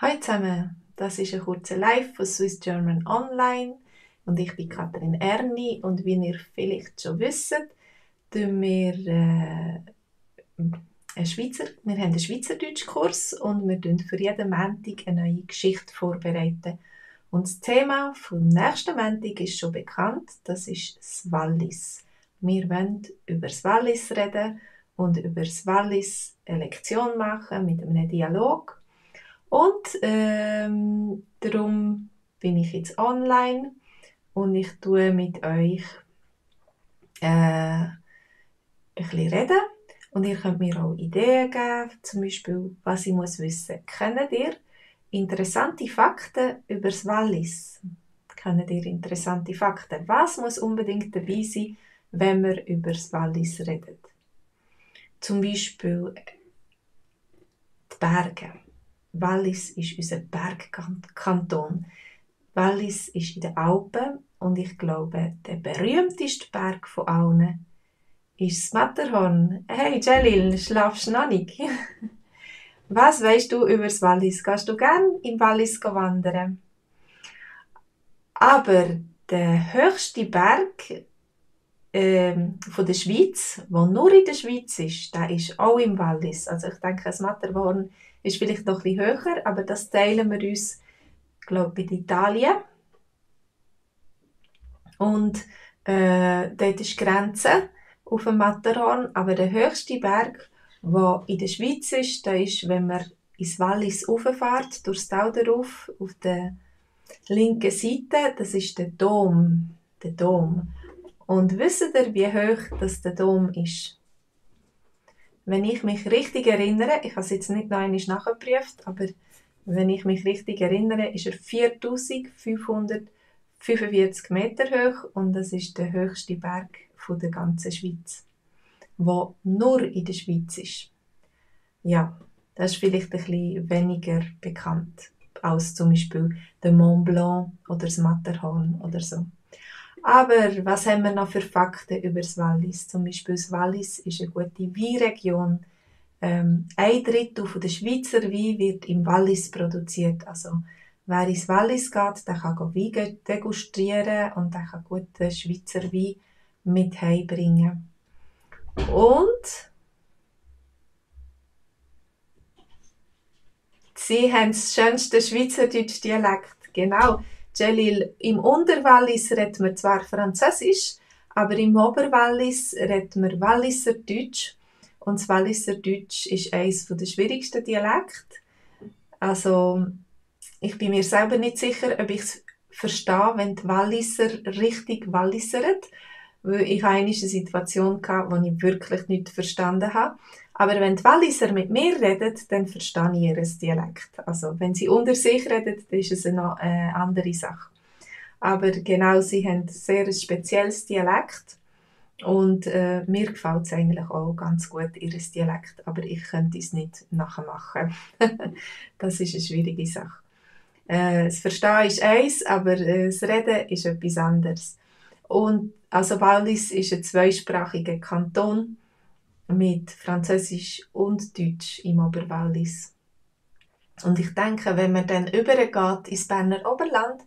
Hallo zusammen, das ist ein kurzer Live von Swiss German Online und ich bin Katrin Erni und wie ihr vielleicht schon wisst, tun wir, wir haben einen Schweizerdeutschkurs und wir tun für jeden Montag eine neue Geschichte vorbereiten. Und das Thema vom nächsten Montag ist schon bekannt, das ist das Wallis. Wir wollen über das Wallis reden und über das Wallis eine Lektion machen mit einem Dialog. Und darum bin ich jetzt online und ich tue mit euch ein bisschen reden. Und ihr könnt mir auch Ideen geben, zum Beispiel, was ich muss wissen. Kennt ihr interessante Fakten über das Wallis? Kennt ihr interessante Fakten? Was muss unbedingt dabei sein, wenn wir über das Wallis reden? Zum Beispiel die Berge. Wallis ist unser Bergkanton. Wallis ist in den Alpen und ich glaube, der berühmteste Berg von allen ist das Matterhorn. Hey Jalil, schlafst du noch nicht? Was weißt du über das Wallis? Gehst du gern im Wallis wandern? Aber der höchste Berg von der Schweiz, der nur in der Schweiz ist, der ist auch im Wallis. Also ich denke, das Matterhorn ist vielleicht noch ein bisschen höher, aber das teilen wir uns, glaube ich, mit Italien. Und dort ist die Grenze auf dem Matterhorn, aber der höchste Berg, der in der Schweiz ist, der ist, wenn man ins Wallis rauffährt, durchs Tal darauf, auf der linken Seite, das ist der Dom. Der Dom. Und wisst ihr, wie hoch das der Dom ist? Wenn ich mich richtig erinnere, ich habe es jetzt nicht noch einmal nachgeprüft, aber wenn ich mich richtig erinnere, ist er 4545 Meter hoch und das ist der höchste Berg der ganzen Schweiz, der nur in der Schweiz ist. Ja, das ist vielleicht ein bisschen weniger bekannt als zum Beispiel der Mont Blanc oder das Matterhorn oder so. Aber was haben wir noch für Fakten über das Wallis? Zum Beispiel das Wallis ist eine gute Weinregion. Ein Drittel der Schweizer Wein wird im Wallis produziert. Also wer ins Wallis geht, der kann Wein degustieren und der kann guten Schweizer Wein mit heimbringen. Und sie haben das schönste Schweizerdeutsche Dialekt. Genau. Jalil, im Unterwallis redet man zwar Französisch, aber im Oberwallis redet man Walliser Deutsch. Und das Walliser Deutsch ist eines der schwierigsten Dialekte. Also, ich bin mir selber nicht sicher, ob ich es verstehe, wenn die Walliser richtig wallisern. Weil ich hatte eine Situation, wo ich wirklich nichts verstanden habe. Aber wenn die Walliser mit mir reden, dann verstehe ich ihr Dialekt. Also, wenn sie unter sich reden, dann ist es eine andere Sache. Aber genau, sie haben ein sehr spezielles Dialekt. Und mir gefällt es eigentlich auch ganz gut, ihr Dialekt. Aber ich könnte es nicht nachmachen. Das ist eine schwierige Sache. Das Verstehen ist eins, aber das Reden ist etwas anderes. Und also Wallis ist ein zweisprachiger Kanton mit Französisch und Deutsch im Oberwallis. Und ich denke, wenn man dann übergeht ins Berner Oberland,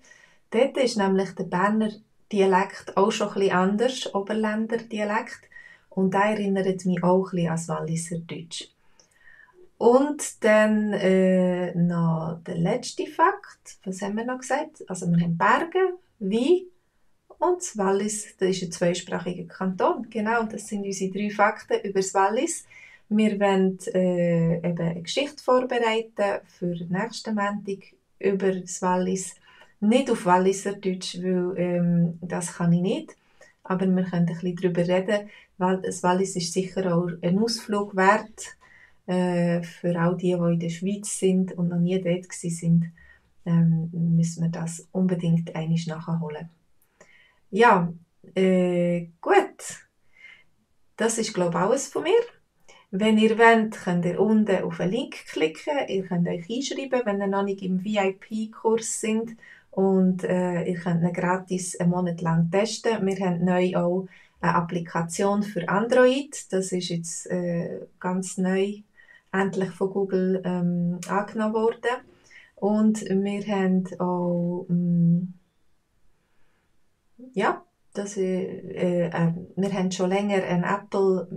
dort ist nämlich der Berner Dialekt auch schon ein bisschen anders, Oberländer Dialekt. Und der erinnert mich auch ein bisschen an das Walliser Deutsch. Und dann noch der letzte Fakt. Was haben wir noch gesagt? Also wir haben Berge, Wein und das Wallis, das ist ein zweisprachiger Kanton. Genau, das sind unsere 3 Fakten über das Wallis. Wir wollen eben eine Geschichte vorbereiten für den nächsten Montag über das Wallis. Nicht auf Walliser Deutsch, weil das kann ich nicht. Aber wir können ein bisschen darüber reden, weil das Wallis ist sicher auch ein Ausflug wert für all die in der Schweiz sind und noch nie dort sind. Müssen wir das unbedingt einmal nachholen. Ja, gut. Das ist, glaube ich, alles von mir. Wenn ihr wollt, könnt ihr unten auf einen Link klicken. Ihr könnt euch einschreiben, wenn ihr noch nicht im VIP-Kurs sind. Und ihr könnt ihn gratis einen Monat lang testen. Wir haben neu auch eine Applikation für Android. Das ist jetzt ganz neu endlich von Google angenommen worden. Und wir haben auch, ja, wir haben schon länger eine Apple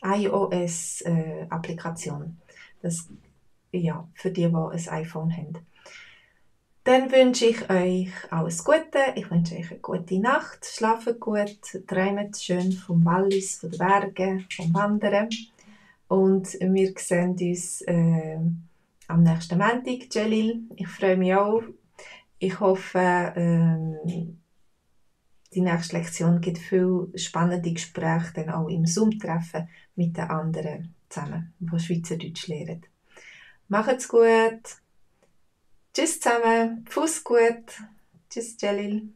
iOS-Applikation. Ja, für die ein iPhone haben. Dann wünsche ich euch alles Gute. Ich wünsche euch eine gute Nacht. Schlaft gut, träumt schön vom Wallis, von den Bergen, vom Wandern. Und wir sehen uns am nächsten Montag, Jalil. Ich freue mich auch. Ich hoffe, die nächste Lektion gibt viele spannende Gespräche dann auch im Zoom-Treffen mit den anderen zusammen, die Schweizerdeutsch lernen. Macht's gut. Tschüss zusammen. Fuß gut. Tschüss, Jalil.